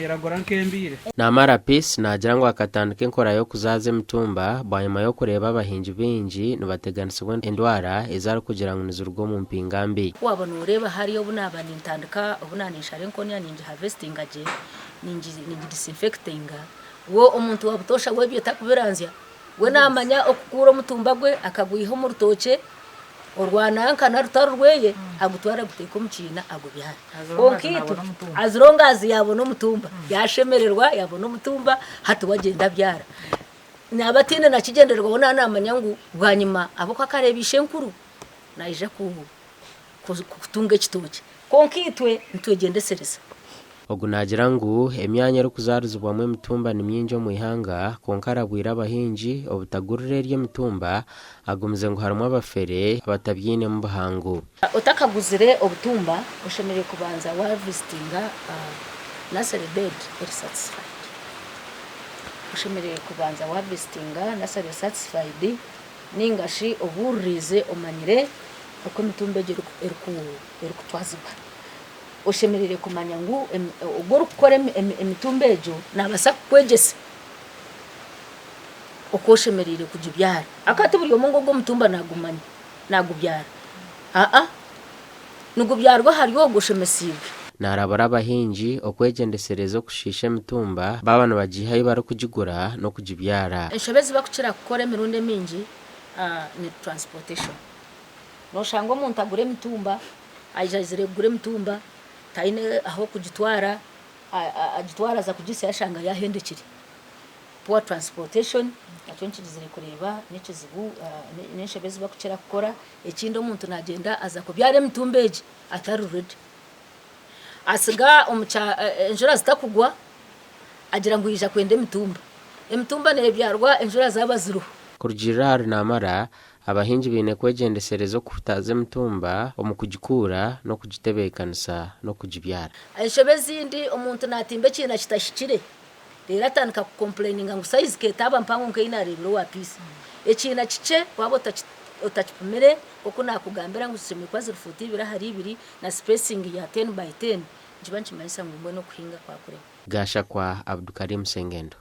Nairagura nk'embiire. Namara Peace naagira ngu akatandika enkora y'okuzaaza emitumba bwanyima y'okureeba abahingi baingi nibateganisibwa endwara ezi arikugira ngu niziruga omu mpinga mbi. Waaba nooreeba hariya obu naaba nintandika obu naaninshara enkonya ningiharvestinga gye, ningidisinfectinga, we omuntu wa butoosha we ebyo takubiranzya, we naamanya okukuura omutumba gwe akagwiha omu rutookye orwa nanka nari rutari rweye agutware aguteeke omu kiina agubyare. Kwonka itwe as long as yaabona omutumba yaashemererwa yaabona omutumba hati we agyenda abyara. Naaba ataine na kigyendererwa we naaba naamanya ngu bwanyima ahabw'okuba akareeba ishenkuru naija kutunga ekitookye. Kwonka itwe nitwegyendesereza. Ogu naagira ngu emyanya erikuzaarizibwamu emitumba ni mingi omu ihanga kwonka arabwire abahingi obutagurira eri emitumba agumize ngu harimu abafere abatabyinemu buhangu. Otakaguzire obutumba oshemereire kubanza wa visitinga nursery bed eri satisfied. Oshemereire kubanza wa visitinga nursery satisfied ninga shi obuuririize omanyire oku emitumba egyo erikutwazibwa. Oshemereire kumanya ngu ogwo orikukora emitumba egyo naabaasa kukwegyesa oku oshemereire kugibyara. Ahakuba ti buri omwe ngu ogwo omutumba naagumanya, naagubyara. Aa, nigubyarwa ahari ogwo oshemesiibwe. Naarabura abahingi okwegyendesereza okushiisha emitumba baaba nibagiiha ahu barikugigura n'okugibyara. Enshobe ezi barikukira kukora emirundi emingi ni transportation. Nooshanga omuntu agura emitumba Aija aizire kugura emitumba taine ah'okugitwara, agitwara aza kugisya ashanga yahendekire. Poor transportation nakyo nikigizire kureeba n'ekizibu n'enshobe ezi barikukira kukora. Ekindi omuntu nagyenda aza kubyara emitumba egi atari ready. Asiga enjura zitakugwa agira ngu yaija kwenda emitumba. Emitumba nebyarwa enjura zaaba ziriho. Kurugiirira ahari Namara, Abahingi baine kwegyendesereza okuhutaaza emitumba omu kugikuura n'okugitebeekanisa n'okugibyara. Enshobe ezindi, omuntu naatimba ekiina kitahikire reero atandika kukompureyininga ngu sayizi ketaaba mpango nk'ei naareebire owa piisi. Ekiina kikye waaba otakipimire nk'oku naakugambira ngu zishemereire kuba ziri fuuti ibiri ahari ibiri na sipesingi ya teni bayi teni, nikiba nikimanyisa ngu mbwenu okuhinga kwakurema. Gashakwa Abdukarim Sengendo.